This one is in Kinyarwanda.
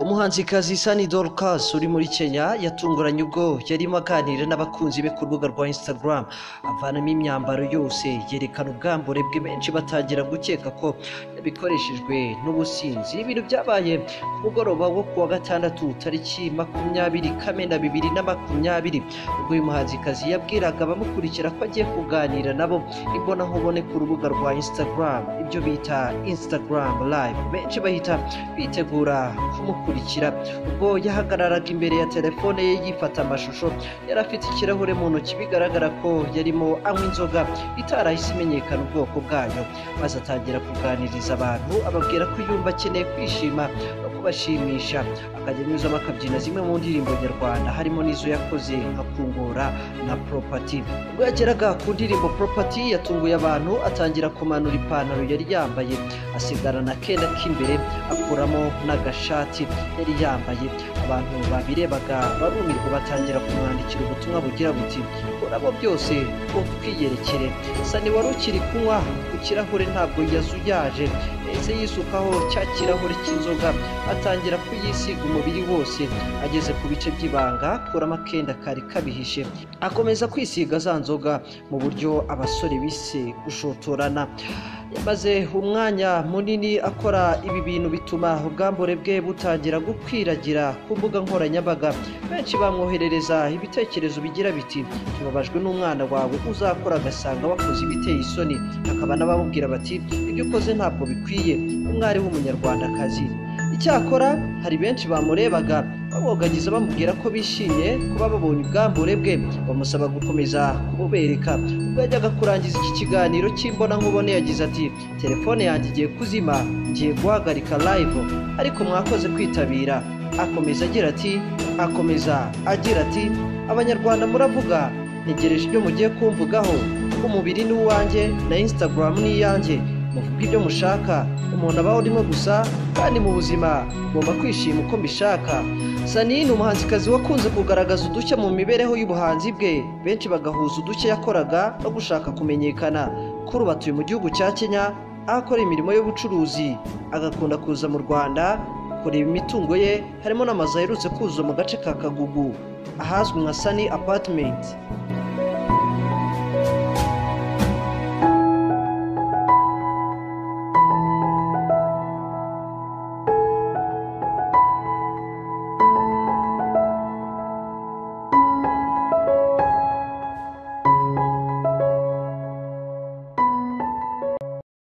Umuhanzikazi Sunny Dorcas uri muri Kenya yatunguranye ubwo yarimo aganira n'abakunzi be ku rubuga rwa Instagram, avanamo imyambaro yose yerekana ubwambure bwe, benshi batangira gukeka ko yabikoreshejwe n'ubusinzi. Ibintu byabaye ku mugoroba wo kuwa gatandatu tariki 20 Kamena 2020, ubwo uyu muhanzikazi yabwiraga abamukurikira ko agiye kuganira nabo imbonankubone ku rubuga rwa Instagram, ibyo bita Instagram Live. Benshi bahita bitegura kumukurikira. Ubwo yahagararaga imbere ya telefone ye yifata amashusho, yari afite ikirahure mu ntoki, bigaragara ko yarimo anywa inzoga itarahise imenyekana ubwoko bwayo, maze atangira kuganiriza abantu ababwira ko yumva akeneye kwishima no kubashimisha, akajya anyuzamo akabyina zimwe mu ndirimbo nyarwanda harimo n'izo yakoze nka Kungura na Property. Ubwo yageraga ku ndirimbo Property yatunguye abantu, atangira kumanura ipantaro yari yambaye, asigarana akenda k'imbere, akuramo n'agashati yari yambaye. Abantu babirebaga barumirwa, batangira kumwandikira ubutumwa bugira buti: "Urabo byose utwiyerekere." Sunny wari ukiri kunywa ku kirahure ntabwo yazuyaje, yahise yisukaho cya kirahure cy'inzoga atangira kuyisiga umubiri wose. Ageze ku bice by'ibanga akuramo akenda kari kabihishe, akomeza kwisiga za nzoga mu buryo abasore bise gushotorana. Yamaze umwanya munini akora ibi bintu, bituma ubwambure bwe butangira gukwiragira ku mbuga nkoranyambaga. Benshi bamwoherereza ibitekerezo bigira biti: "Tubabajwe n'umwana wawe uzakora agasanga wakoze ibiteye isoni." Hakaba n'abamubwira bati: "Ibyo ukoze ntabwo bikwiye umwari w'umunyarwandakazi." Icyakora hari benshi bamurebaga babogagiza, bamubwira ko bishimye kuba babonye ubwambure bwe, bamusaba gukomeza kububereka. Ubwo yajyaga kurangiza iki kiganiro cy'imbonankubone yagize ati: "Telefone yanjye igiye kuzima, ngiye guhagarika live, ariko mwakoze kwitabira." Akomeza agira ati: "Abanyarwanda muravuga, ntegereje ibyo mugiye kumvugaho. Umubiri ni uwanjye na Instagram ni iyanjye, muvuge ibyo mushaka. Umuntu abaho rimwe gusa, kandi mu buzima ngomba kwishima uko mbishaka." Sunny ni umuhanzikazi wakunze kugaragaza udushya mu mibereho y'ubuhanzi bwe, benshi bagahuza udushya yakoraga no gushaka kumenyekana. Kuri ubu atuye mu gihugu cya Kenya aho akora imirimo y'ubucuruzi, agakunda kuza mu Rwanda kureba imitungo ye, harimo n'amazu aherutse kuzuza mu gace ka Kagugu ahazwi nka Sunny Apartment.